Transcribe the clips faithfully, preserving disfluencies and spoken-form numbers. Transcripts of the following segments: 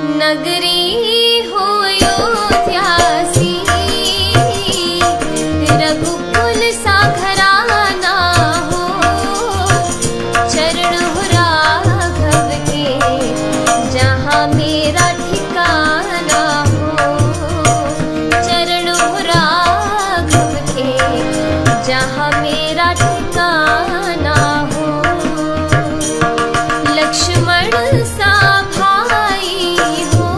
नगरी हो अयोध्या सी, रघुकुल सा घराना हो, चरण हो राघव के, जहाँ मेरा ठिकाना हो, चरण हो राघव के, जहाँ मेरा ठिकाना हो। लक्ष्मण सा भाई हो,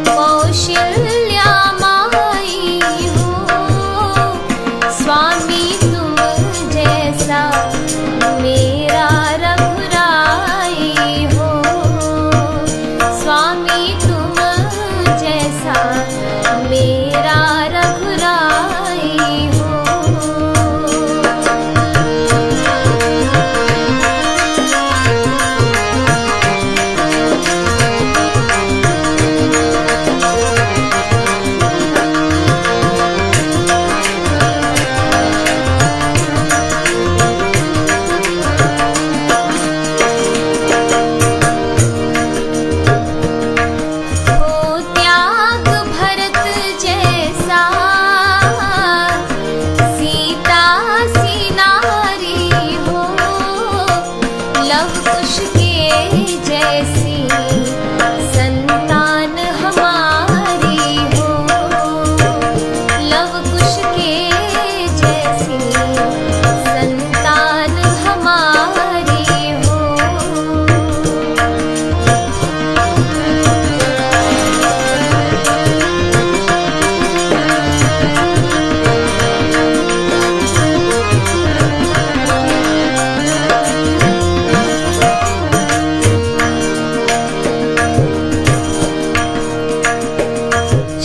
कौशल्या माई हो, स्वामी तुम जैसा मेरा रघुराई हो, स्वामी तुम जैसा मेरा रघुराई हो। हो त्याग भरत जैसा, सीता सी नारी हो, लव कुश के जैसी संतान हमारी हो, लव कुश के जैसी संतान हमारी हो।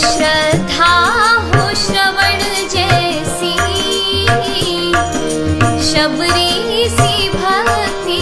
श्रद्धा हो श्रवण जैसी, शबरी सी भक्ति।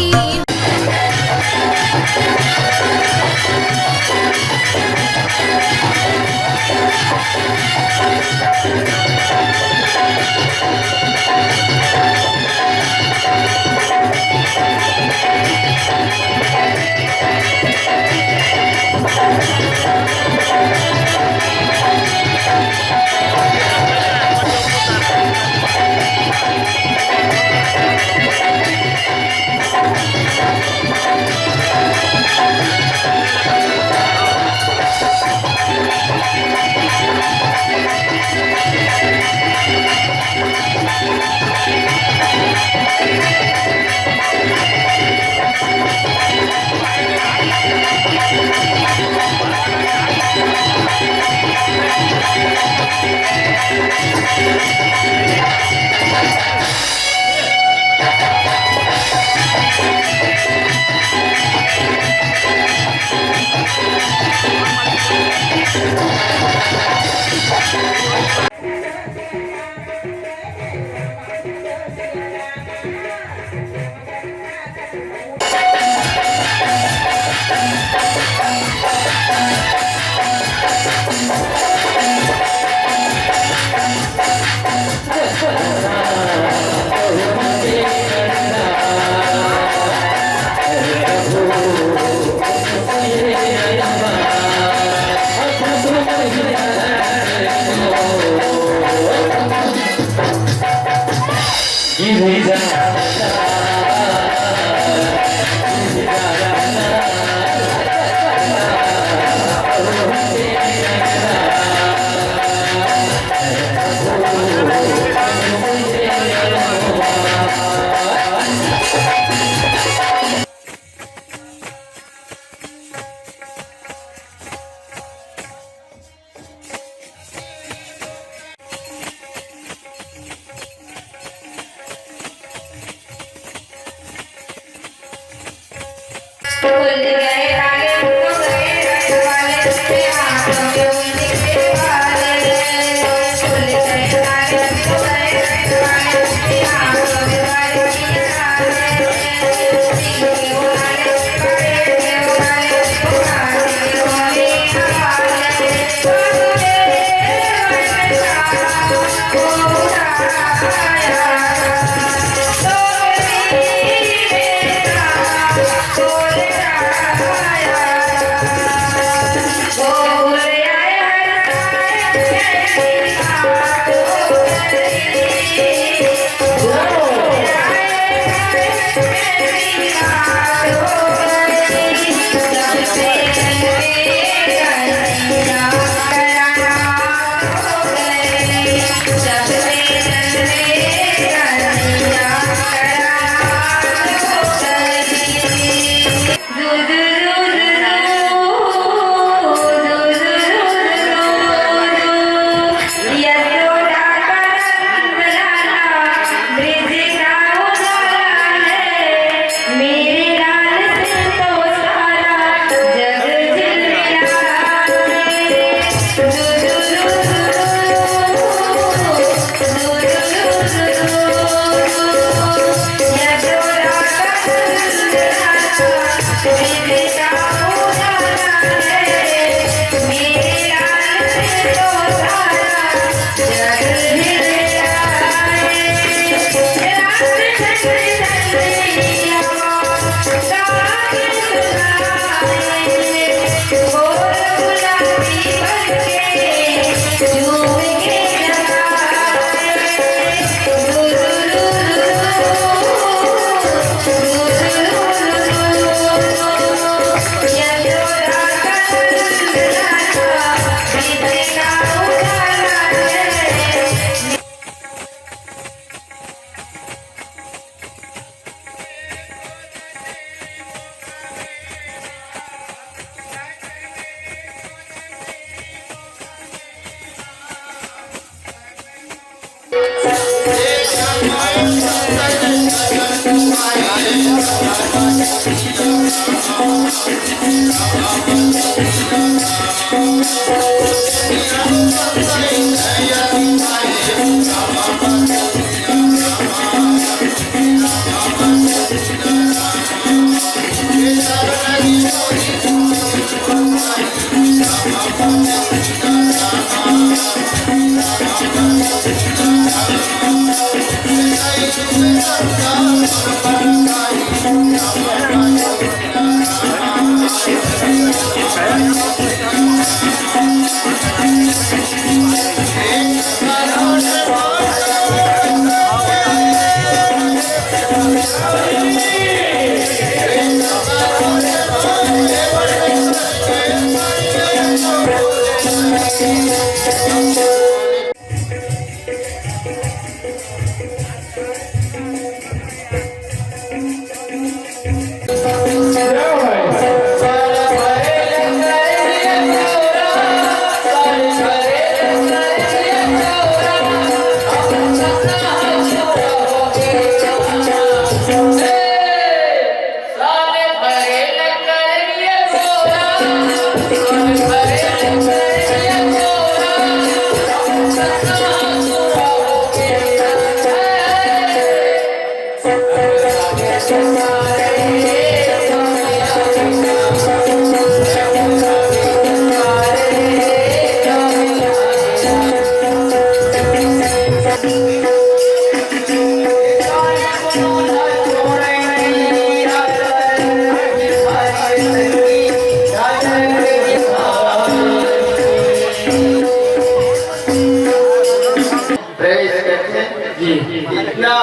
प्रवेश करथे। जी। इतना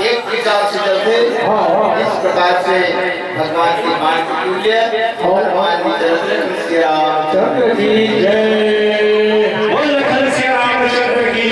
एक विचार से चलथे, हाँ, हाँ। इस प्रकार से भगवान के मान के तुल्य, हाँ। भगवान के चरित्र श्री रामचंद्र की जय। बोल लखन श्री रामचंद्र की।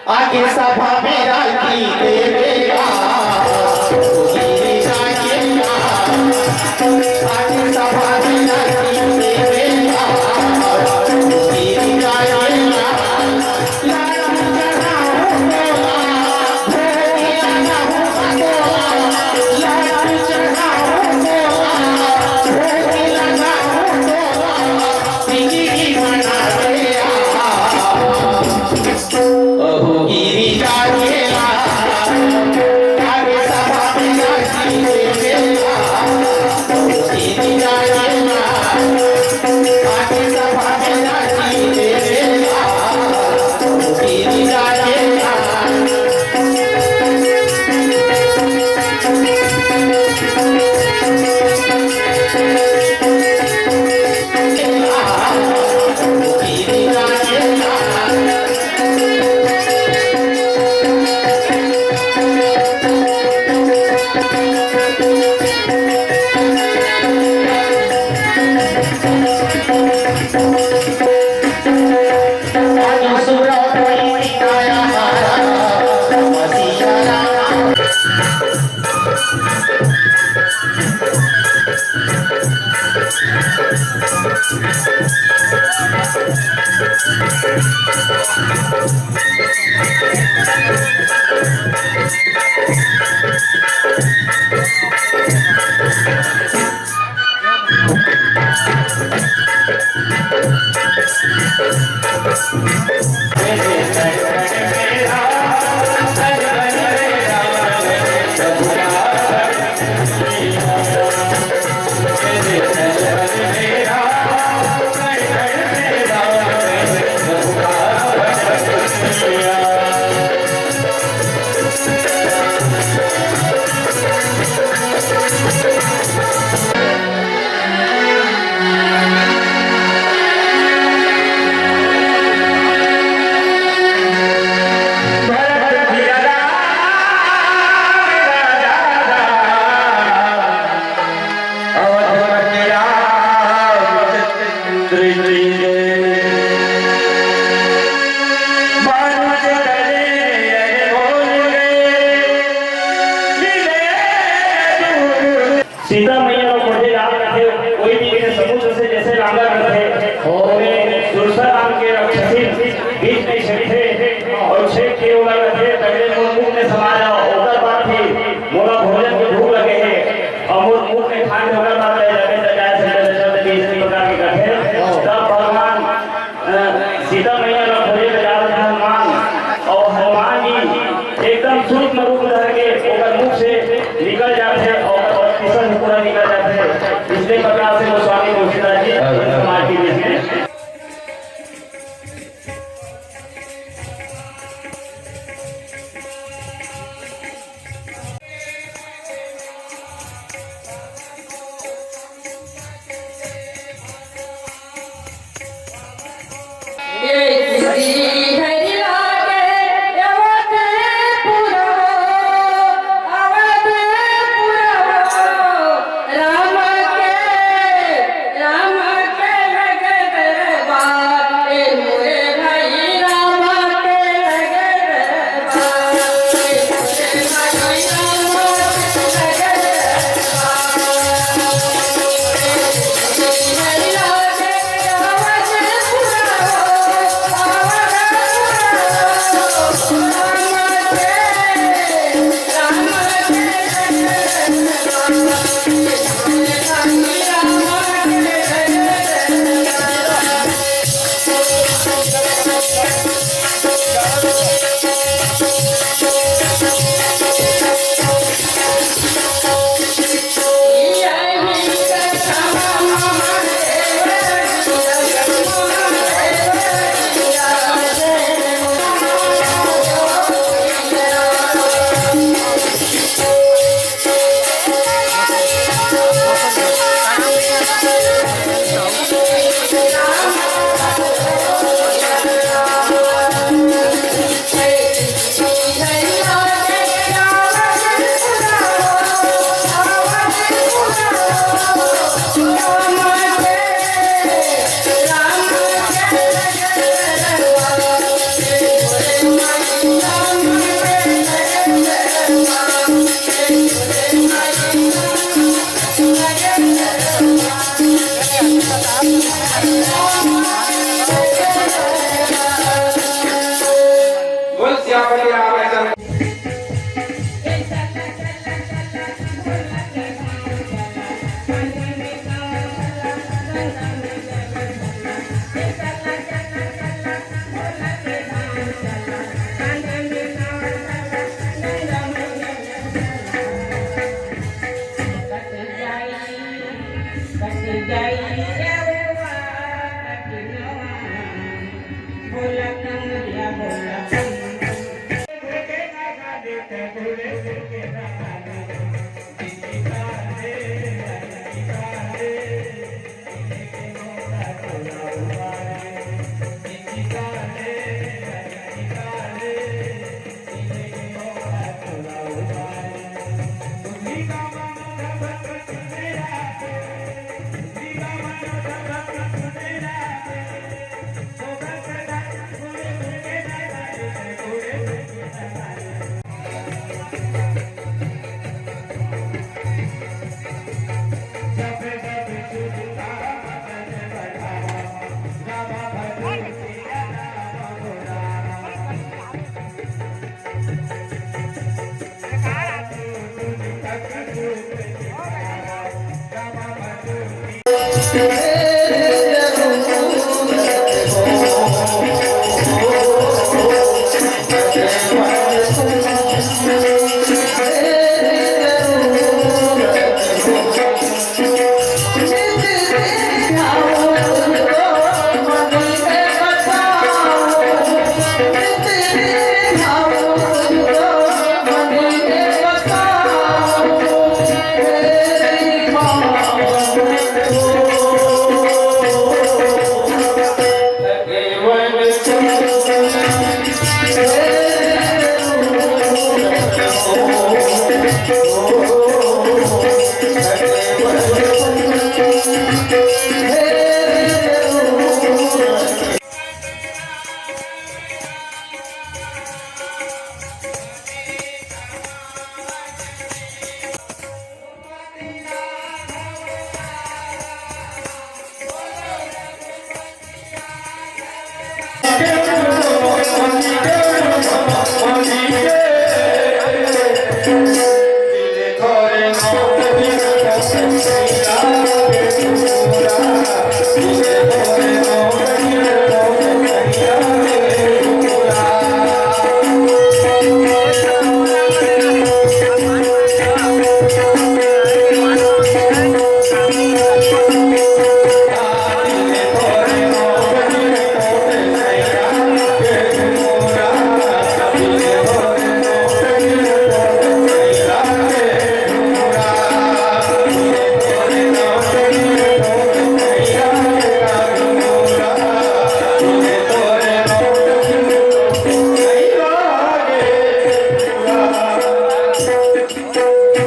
आगे सभा में राखी देवेला, गिरी जाएला। आगे सभा में राखी देवेला, गिरी जाएला। लाल चढ़ाओ तोला, भोग लगाओ तोला, लाल चढ़ाओ तोला, भोग लगाओ तोला। अउ मोर मुख में ठान होकर बात कहे जाबे, त काय से करे शब्द के इस प्रकार के कथे। तब भगवान, अ, सीता मैया ला खोजे के जात हनुमान, अउ हनुमान जी एकदम सूक्ष्म रूप धर के ओकर मुख से निकल जाथे अउ ओकर किसन पूरा निकल जाथे। इसलिए प्रकार से गोस्वामी तुलसीदास जी समाज की में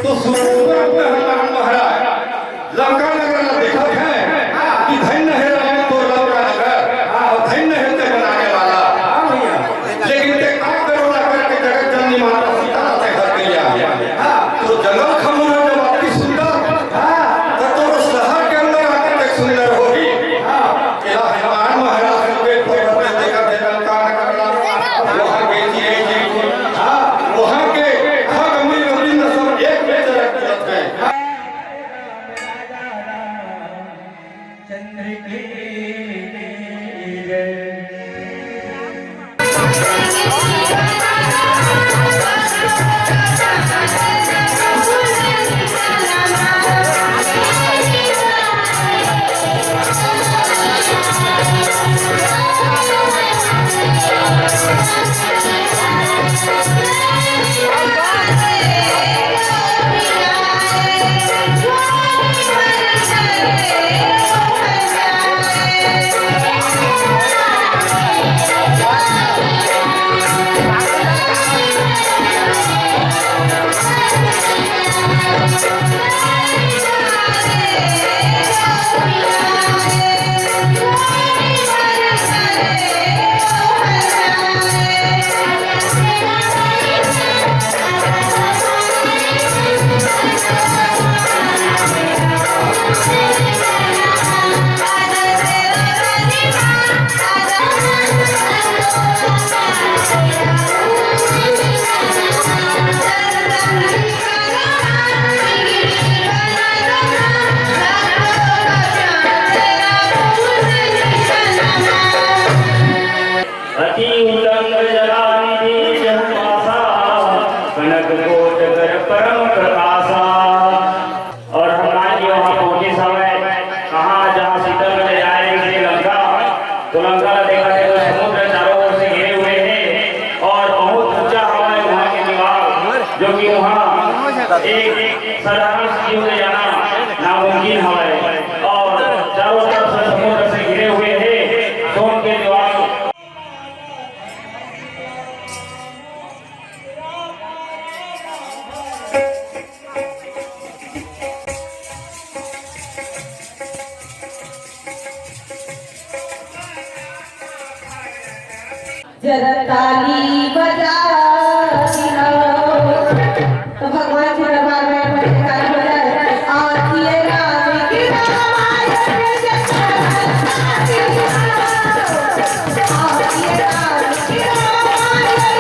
तो सुरपुर अपने हनुमान महाराज लंका नगर ला देखत हे कि धन्य हे रावण तोर लंका नगर, अउ धन्य हे ते बनाने वाला। लेकिन ते का करो ना करके जगत जननी माता सीता ला ते हर गया हे। तो जंगल खमुना जब अति सुंदर, त तोर शहर के अंदर आके ते सुंदर होही। एला हनुमान महाराज सुबेद पर्वत में देखत हे लंका नगर ला, वहाँ के चिरई चिरकुट, हाँ, वहाँ के खग मृग वृंद सब एक में चरक चरत हे। चंद्र की जय। अति उतंग जलानिधि जहु पासा, कनक कोट कर परम प्रकाशा। और हनुमान जी वहाँ पहुँचे समय कहाँ, जहाँ सीता में ले जाए थे लंका, तो लंका ला देखा थे तो समुद्र चारों ओर से घिरे हुए हैं और बहुत ऊंचा हवा है वहाँ के दीवार, जो कि वहाँ एक साधारण सी जीव ले जाना नामुमकिन हवा है। और चारों तरफ से समुद्र से घिरे हुए हैं सोन के दीवार। जरा ताली बजा दियो। तो भगवान के दरबार में एक बार ताली बजाए। आतिए राम की रामायण जय। आतिए राम की रामायण जय।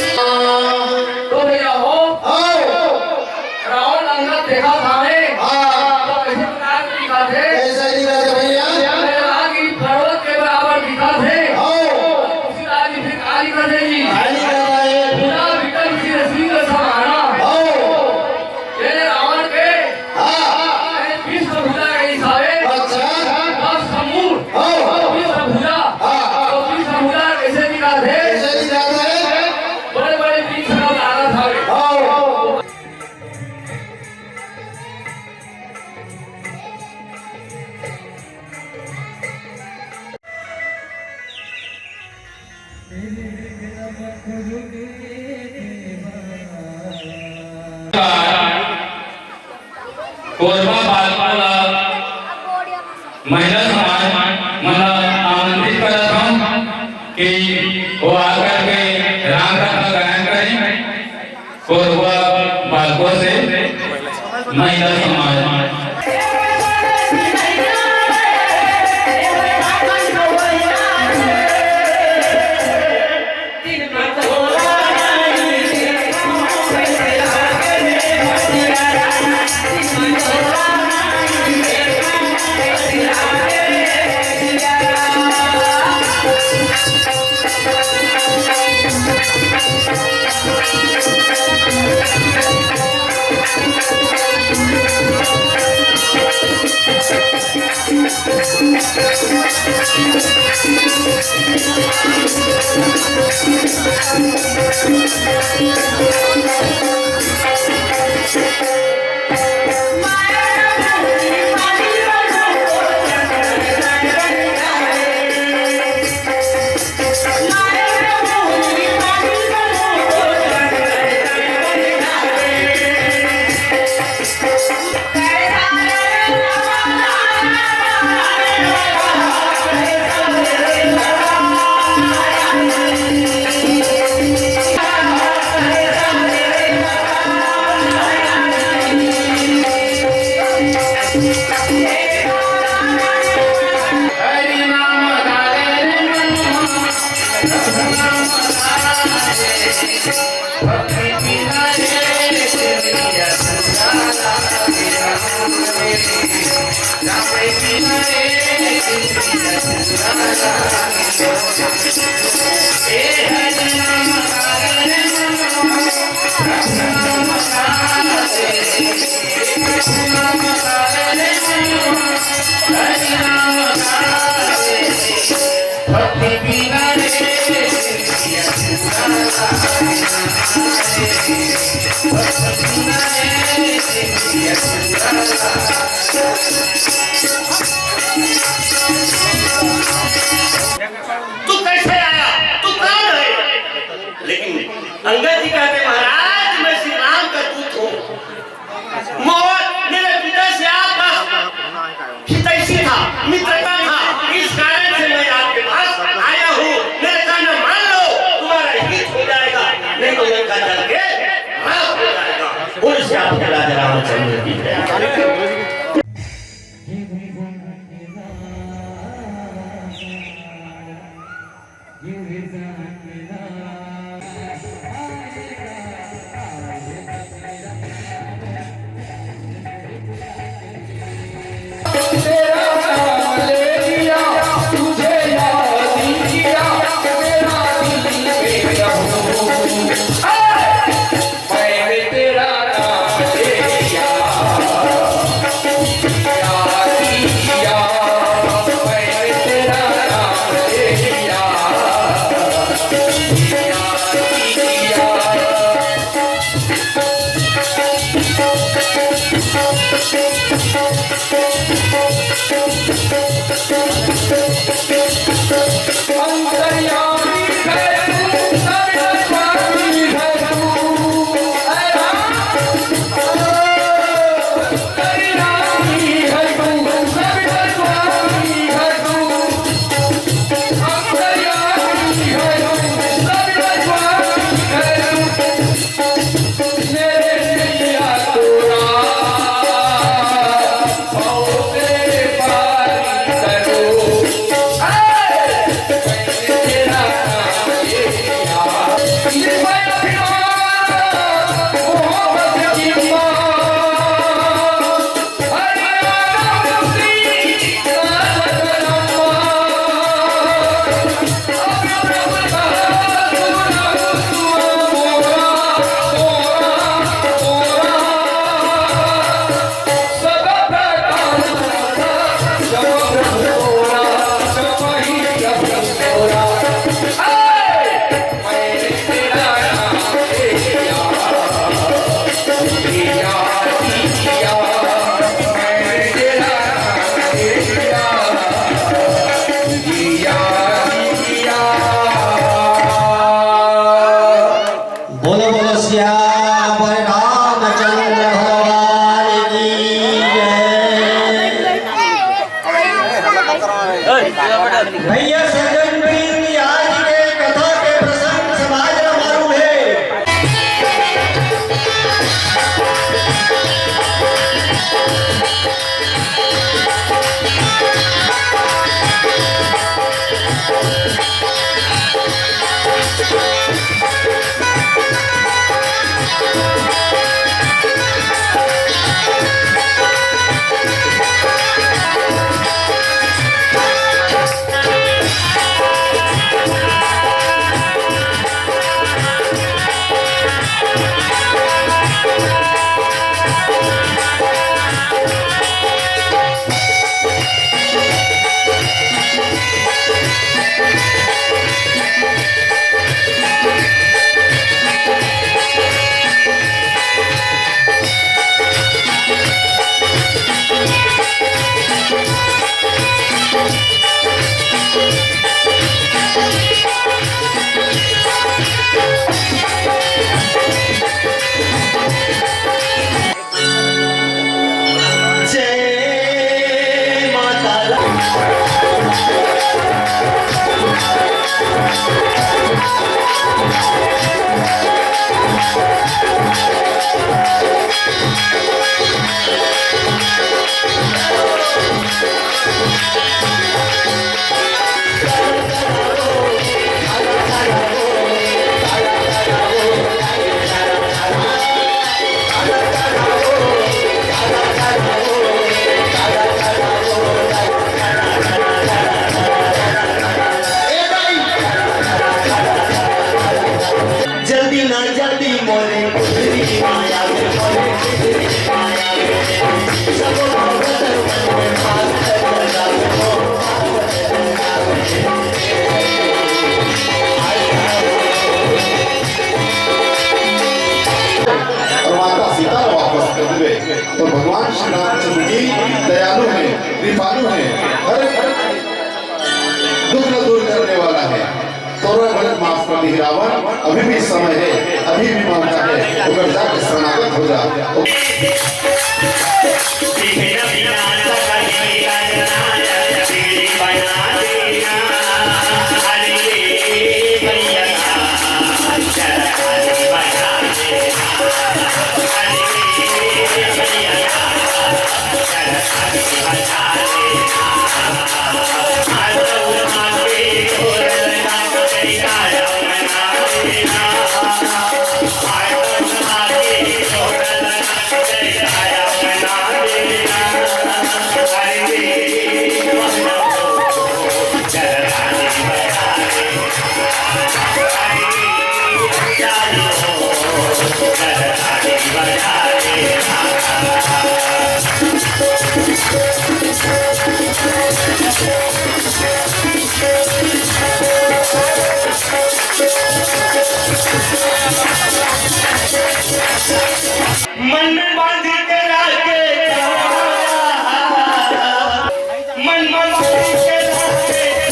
तो भैया हो, आओ। रावण अंगद देखा था रे। हाँ। तो कैसे प्रकार दिखा थे? कैसे दिखा थे भैया? मेरा आगे पर्वत के बराबर दिखा थे। आओ। उसी राज में कर दे जी। हाय, कर दे। भुजा विक्रम सिंह सिंह समाना। हो। ये रावण के हाँ। विश्व भुजा के हिसाबे अच्छा। दस समूह। हो। विश्व भुजा। हाँ। तो विश्व भुजा कैसे निकालथे? कैसे निकालथे? बड़े-बड़े वृक्ष का लाना था। हो। कोरबा बालको ला महिला समाज मन ला आमंत्रित करत हौं कि वो आकर के राम कथा गायन करें। कोरबा बालको से महिला समाज। तू कैसे आया? तू कौन है? लेकिन अंगद जी कहते, महाराज, मैं श्री राम का दूत हूँ। मोर, मेरे पिता से आपका हितैषी था, मित्रता था, इस कारण से मैं आपके पास आया हूँ। मेरे कहना मान लो, तुम्हारा हित हो जाएगा, नहीं तो लंका जल के राख हो जाएगा। बोल श्री आपके राजा रामचंद्र की जय। बोलो बोलो सियावर रामचंद्र भगवान की जय। भैया सज्जन वृंद, आज के कथा के प्रसंग समाज ला मालूम हे। जय माता रा। जल्दी ना जल्दी मोरे गुजरी माया, मोरे गुजरी माया। और माता सीता ला वापस कर देवे। तो भगवान श्री रामचंद्र जी दयालु हैं, कृपालु हैं, हर दुख को दूर करने वाला है। तोरा गलत माफ कर दी रावण, अभी भी समय है, अभी भी मौका है, ओकर जाके शरणागत हो जा। मन में बांध के राखे, मन में बांध के राखे।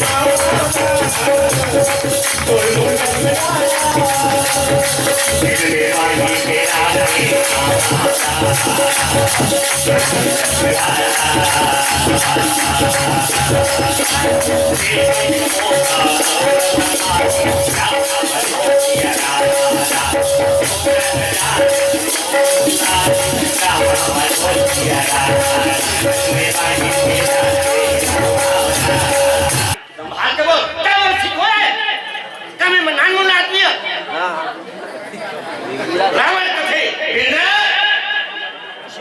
संभाल के बोल, का बोल, ठीक हो रहा है? का मैं नानमुन आदमी हूँ? रावण कथे, "इंद्र,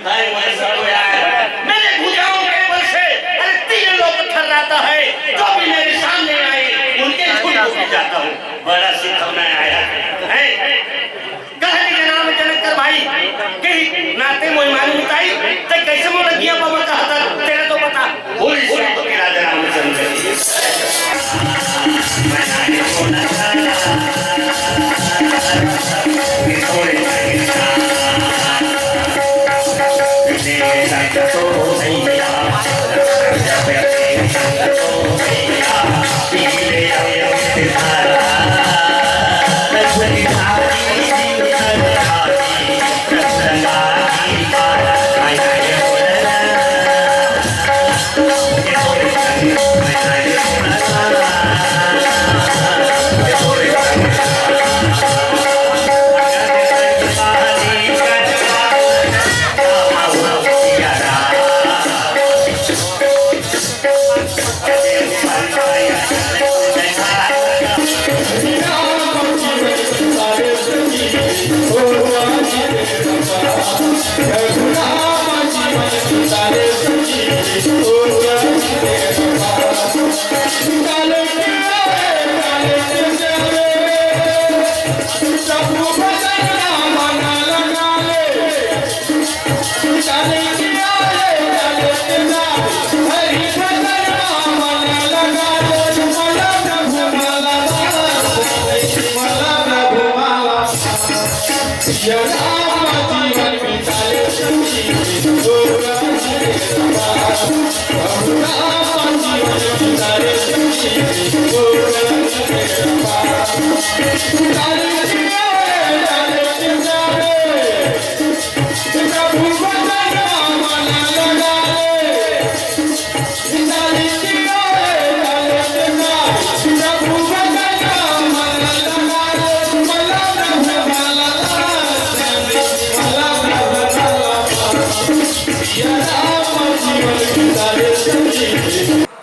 ताई वैसा कोई आए, मेरे भुजाओं के बल से, अरे, तीन लोक थर्राता है, जो भी मेरे सामने आए, उनके झुंड को पी जाता हूँ।" बड़ा सिखावना आया है। कह दिया राम जनक कर भाई, कही नाते मोहि मानु मिताई, ते कैसे मोला गिया बाबा कहता, तेरा तो पता। बोली श्रीपति राजा रामचंद्र की।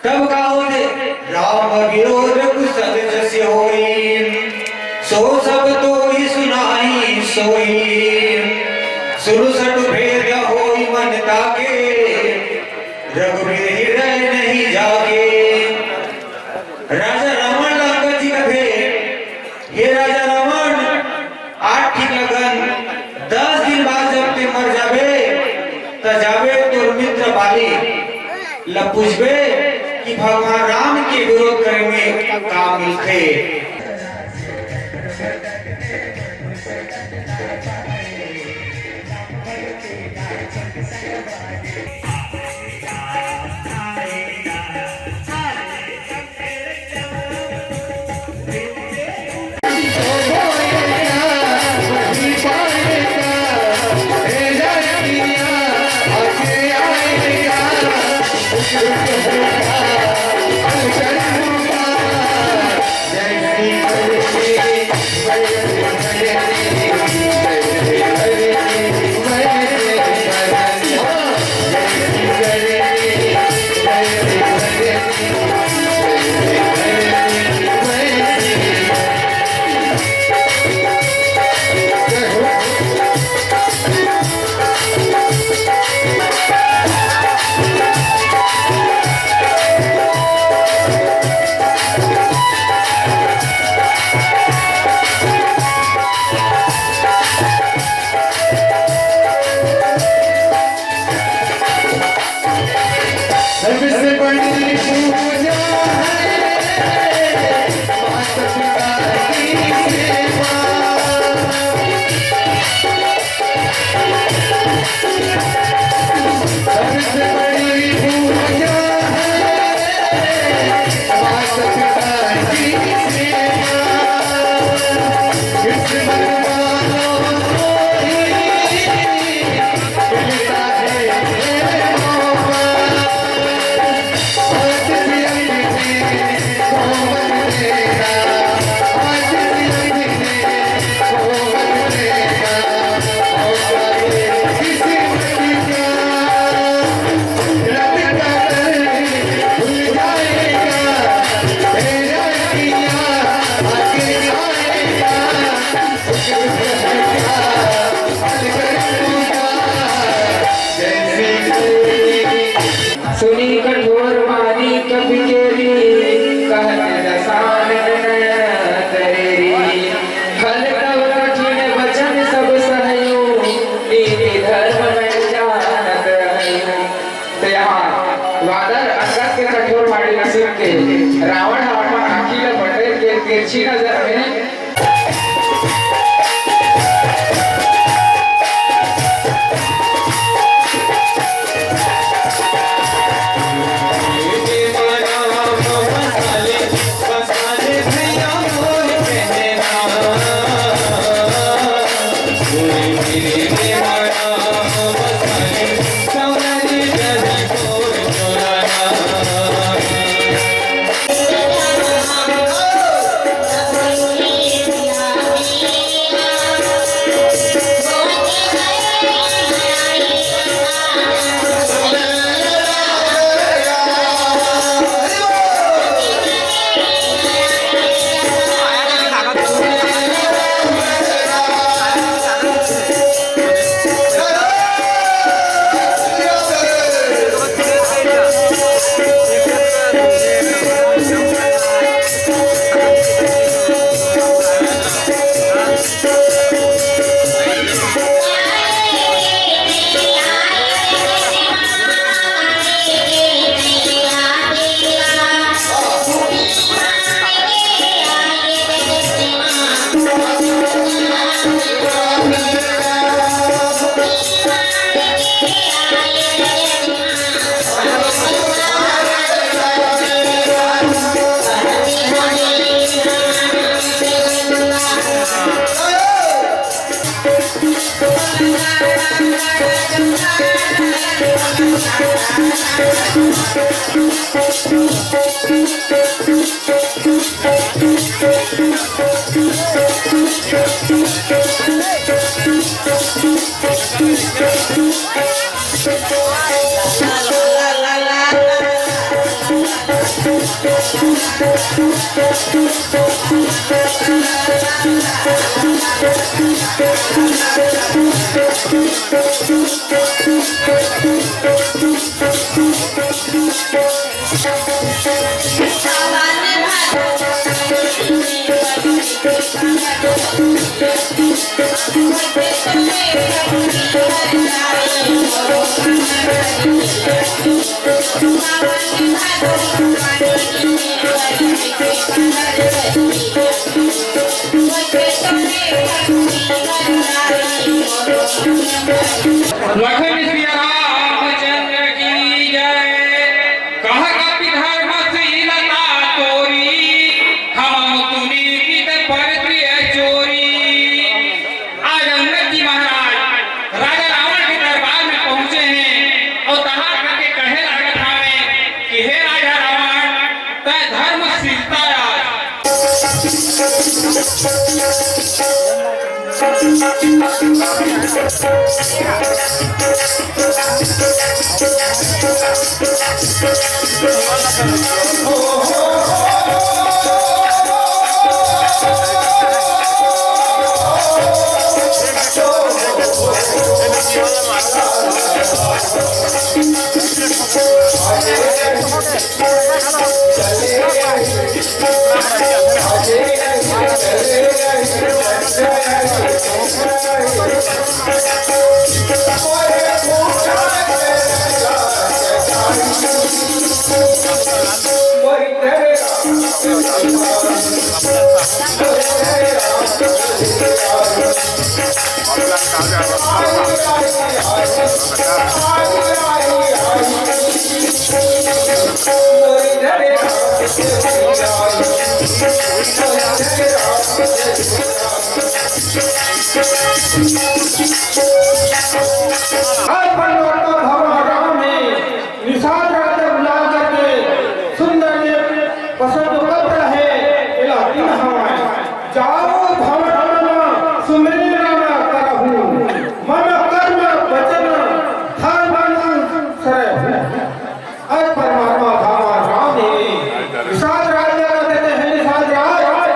तब का होथे? राम विरोध कुसद जस होई, सो सब तोहि सुनाई सोई। सुरसठ भेद होई मन ताके, रघुबीर हृदय नहीं जागे। राजा रावण ला अंगद जी कथे, हे राजा रावण, आठ ठिन लगन, दस दिन बाद जब ते मर जाबे, त जाबे तोर मित्र बाली ल पूछबे कि भगवान राम के विरोध करे में का मिलथे। सबसे बड़ी पूजा है माता पिता की सेवा। सबसे बड़ी पूजा है माता पिता की सेवा। किस्मत वालों को ही सुनि कठोर वाणी कपि केरि, कहत रसायन नयन तरेरि। खल तव कठिन वचन सब सहयो, नीति धर्म मैं जानत रहयो। तो यहाँ वानर अंगद के कठोर वाणी ला सुन के रावण ह अपन आँखी ला बटोर के तिरछी नजर में लखन सिया रामचंद्र की जय। कह कपि धर्मशीलता तोरी, हम तुनी कित पर प्रिय चोरी। आज अंगद जी महाराज राजा रावण के दरबार में पहुंचे हैं और तहां आके कहे लागत हावे कि हे राजा रावण, तै धर्मशीलता आज आज परमात्मा भगवान राम ने निषाद राज ला बुला करके सुंदर ने पसंद पत्र है, एला दिन हवाए। जाओ भवन मन सुमिरन करहु, मन कर्म वचन धर्म सरहु। आज परमात्मा भगवान राम ने निषाद राज ला देते हैं, निषाद राज,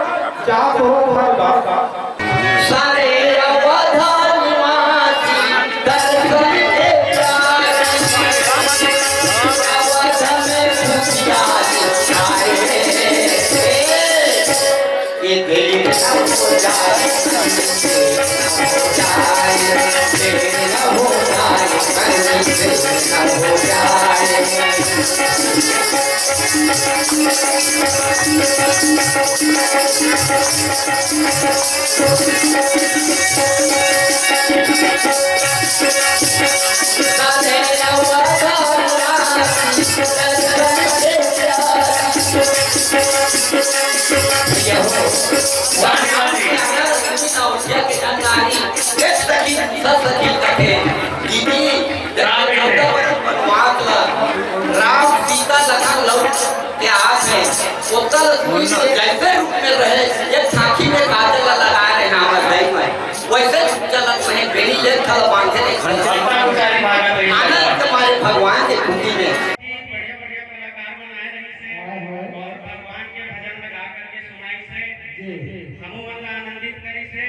जा तो भगवान का। सारे अवध निवासी दर्शन के प्यारे, अवध में खुशियाँ छाए। ये देर न हो जाए, देर न हो जाए, देर न हो जाए, देर न हो जाए। राम सीता लखन लौट के आत हे, ओकर कोई तो जैसे रूप में रहे, एक साखी में काजल ला लगाए रहे, हमर दई में वैसे रूप चलत रहे, बेनी ले थल बांधे रहे। आनंद के मारे भगवान के खुशी में। बढ़िया बढ़िया कलाकार मन आए रहिस हे और भगवान के भजन में गा करके सुनाइस हे। हमू मन ला आनंदित करिस हे।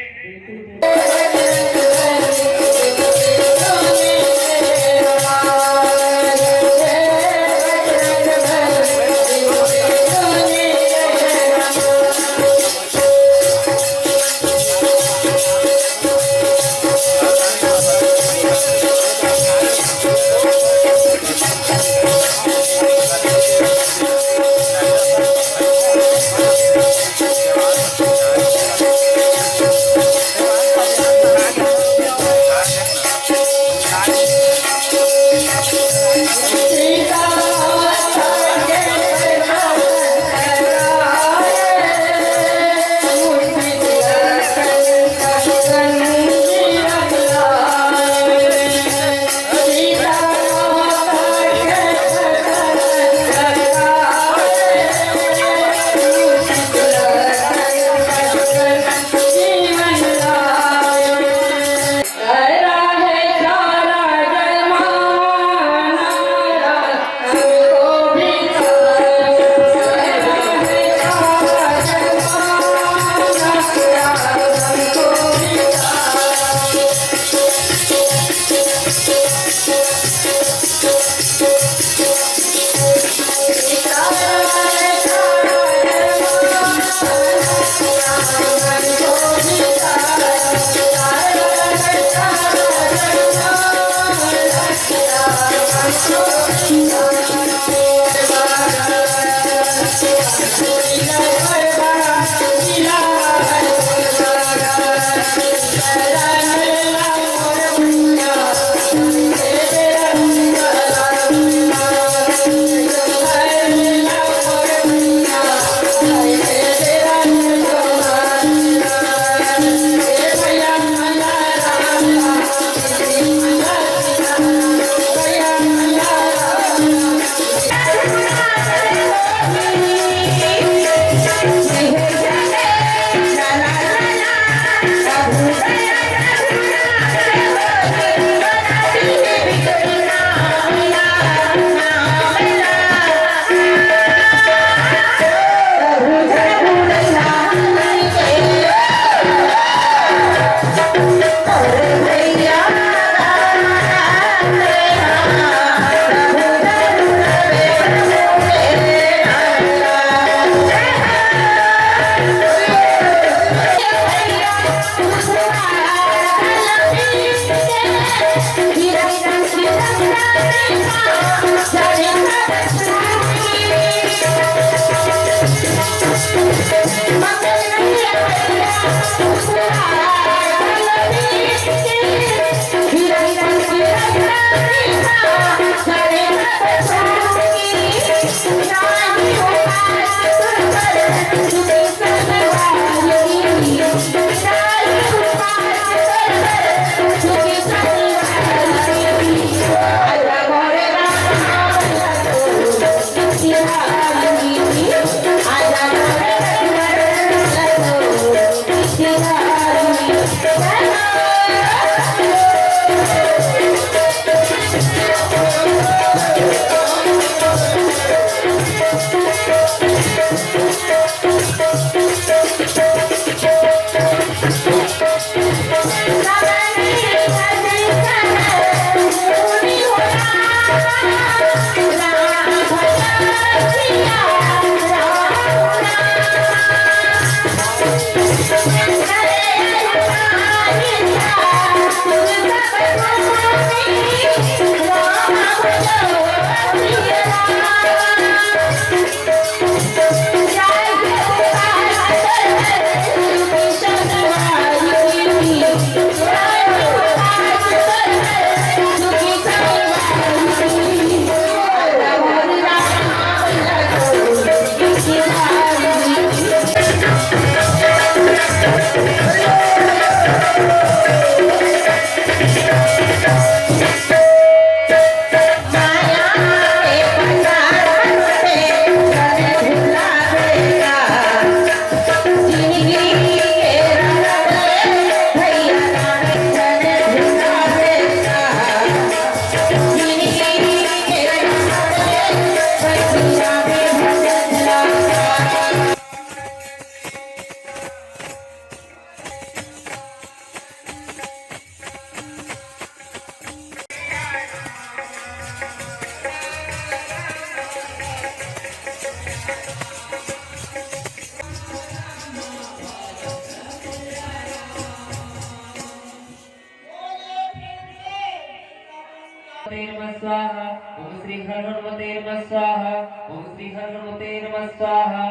नमः स्वाहा। ओम श्री हर हनुमते नमः स्वाहा। ओम श्री हर हनुमते नमः स्वाहा।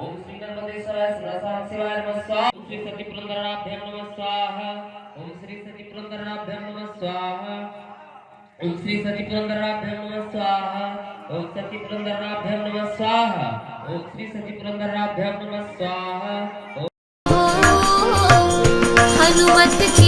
ओम श्री नर्मदेश्वराय सुरासार शिवाय नमः स्वाहा। ओम श्री सती पुरंदराभ्यम नमः स्वाहा। ओम श्री सती पुरंदराभ्यम नमः स्वाहा। ओम श्री सती पुरंदराभ्यम नमः स्वाहा। ओम सती पुरंदराभ्यम नमः स्वाहा। ओम श्री सती पुरंदराभ्यम नमः स्वाहा। ओम हनुमत के